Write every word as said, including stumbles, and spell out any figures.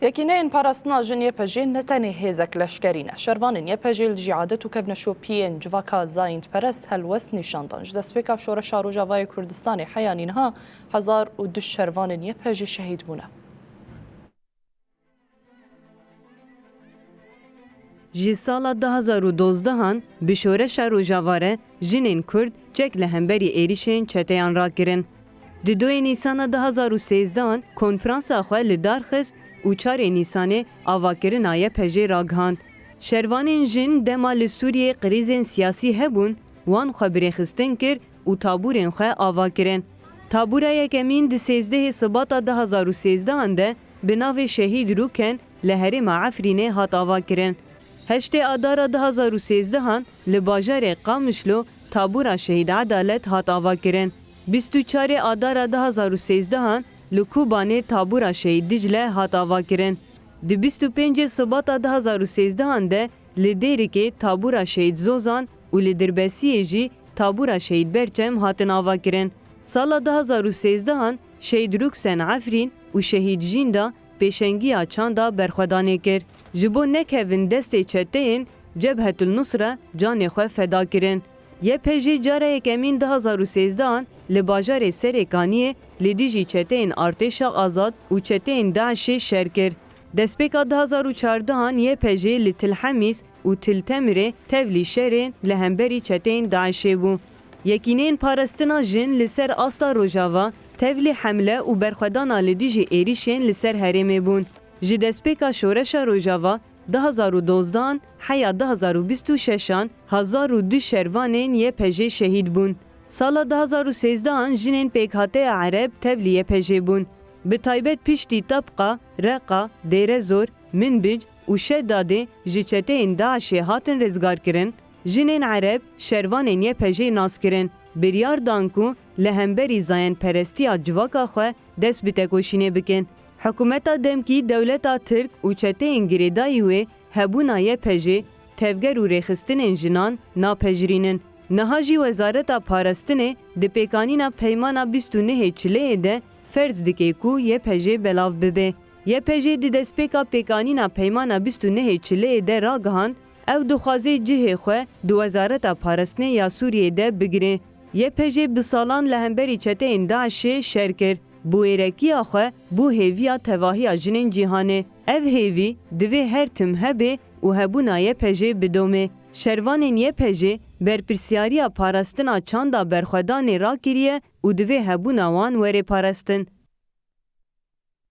Yekîneyên Parastina Jin Y P J ne tenê hêzek leşkerî ne. Şervanên Y P J li dijî adet û kevneşopiyên civaka zayîndperest helwest nîşan dan. Ji destpêka Şoreşa Rojavayê Kurdistanê heya nîniha hezar û du şervanên Y P J şehîd bûne. Ji sala du hazar û dozdehan bi Şoreşa Rojava re jinên Kurd çek li hemberî êrîşên çeteyan rakirin. Di doyê Nîsana du hazar û sêzdehan konferansa xwe li dar xist û çarê Nîsanê avakirina Y P J ragihand. Şervanên jin dema li Sûriyê krîzên siyasî hebûn, wan xwe birêxistin kir û tabûrên xwe ava kirin. Tabûra yekemîn di sêzdehê Sibata du hazar û sêzdehan de bi navê Şehîd Rûken li herêma Efrînê hat avakirin. Heştê Adara du hazar û sêzdehan li bajarê Qamişlo tabûra Şehîd Edalet hat avakirin. Bîst û çarê Adara du hazar û sêzdehan li Kobanê tabûra Şehîd Dicle hat avakirin. Di bîst û pêncê Sibata du hazar û sêzdehan de li Dêrikê tabûra Şehîd Zozan û li Dirbesiyê jî tabûra Şehîd Berçem hatin avakirin. Sala du hazar û sêzdehan Şehîd Rûksen Efrîn û Şehîd Jînda pêşengiya çanda berxwedanê kir. Ji bo nekevin destê çeteyên Cebhetul Nusra canê xwe feda kirin. Y P J cara yekemîn du hazar û sêzdehan li bajarê Serêkaniyê li dijî çeteyên Artêşa Azad û çeteyên DAIŞê şer kir. Destpêka du hazar û çardehan Y P J li Til Hemîs û Til Temirê tevlî şerên li hemberî çeteyên DAIŞê bû. Yekîneyên Parastina Jin li ser asta Rojava tevlî hemle û berxwedana li dijî êrîşên li ser herêmê bûn. Ji destpêka Şoreşa Rojava du hazar û dozdehan heya du hazar û bîst û şeşan hezar û du şervanên Y P J şehîd bûn. Sala du hazar û sêzdehan jinên pêkhateya Ereb tevlî Y P J bûn. Bi taybet piştî Tabqa, Reqa, Dêrezor, Minbic û Şedadê ji çeteyên DAIŞê hatin rizgarkirin, jinên Ereb şervanên Y P Jê nas kirin. Biryar dan ku li hemberî zayendperestiya civaka xwe dest bi tekoşînê bikin. Hikûmeta demkî, dewleta Tirk û çeteyên girêdayî wê hebûna Y P Jê, tevger û rêxistinên jinan napejirînin. Niha jî Wezareta Parastinê di pêkanîna peymana bîst û nehê Çileyê de ferz dike ku Y P J belav bibe. Y P J di destpêka pêkanîna peymana bîst û nehê Çileyê de ragihand, ew dixwaze cihê xwe di Wezareta Parastinê ya Sûriyê de bigire. Y P J bi salan li hemberî çeteyên DAIŞê şer kir. Bi wêrekiya xwe bû hêviya tevahiya jinên cîhanê. Ev hêvî divê her tim hebe û hebûna Y P J bidome. Şervanên Y P J berpirsiyariya parastina çanda berxwedanê rakiriye û divê hebûna wan were parastin.